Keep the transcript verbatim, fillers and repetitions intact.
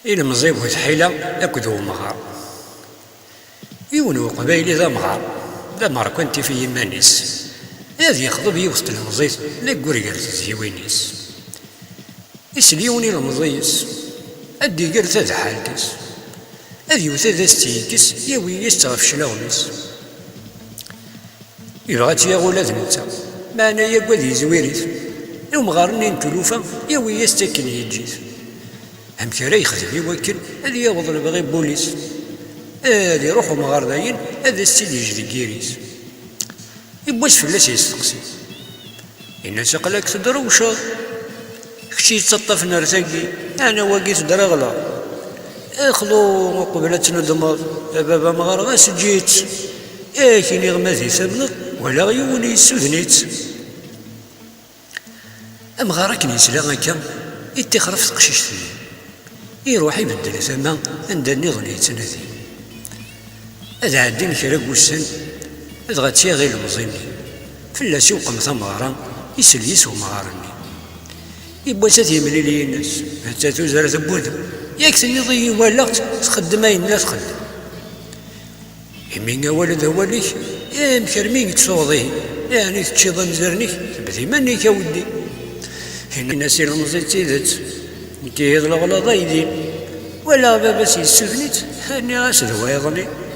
Ilemẓi bu tḥila akked umɣar. Yiwen uqbayli d amɣar, d amerkanti f yiman-is. Ad yexḍeb yiwet tlemẓit, d aggur gar tezyiwin-is. Isel yiwen ilemẓi-is, ad d-iger tadḥalt-is. Ad yewt ad as-tt-yekkes, yawi-yas-tt ɣef cclaɣem-is. Yebɣa ad tt-yaɣ ula d netta, meɛna yaggad yezwir-it. I umɣar-nni n tlufa, yawi-yas-tt akken yeǧǧ-it. Amek ara yexdem i wakken ad yaweḍ lebɣi n wul-is? Ad iruḥ umɣar dayen ad as-tt-id-yejj deg yiri-s. Yiwwas fell-as yesteqsi. Yenna-s aql-ak tedrewceḍ. Kečč yettaṭṭafen ar tagi, yeɛni wagi tedreɣleḍ. Ixḍu uqbel ad tnedmeḍ, a baba amɣar ɣas eǧǧ-itt. Yak iniɣ ma di tamneḍ, walaɣ yiwen yessuden-itt. Amɣar akken yesla akka, iṭṭixer ɣef teqcict-nni. Iruḥ ibeddel tama anda nniḍen yettnadi. Ad ɛeddin kra n wussan, dɣa tt-yaɣ ilemẓi-nni. Fell-as iwqem tameɣra, isel yis umɣar-nni. Yiwwas ad yemlil yines, hatta tuzert n wudem. Yak tenniḍ-iyi walaɣ-tt txeddem ayen la txeddem. Imi awal d awal-ik, amek armi i tt-tuɣeḍ ihi? Yeɛni teččiḍ anzaren-ik, tebd iman-ik a weddi. Ini-as ilemẓi d tidet, nekk ihi d leɣlaḍ aydi. Walaɣ baba-s yessuden-itt, nniɣ-as d wayeḍ-nni.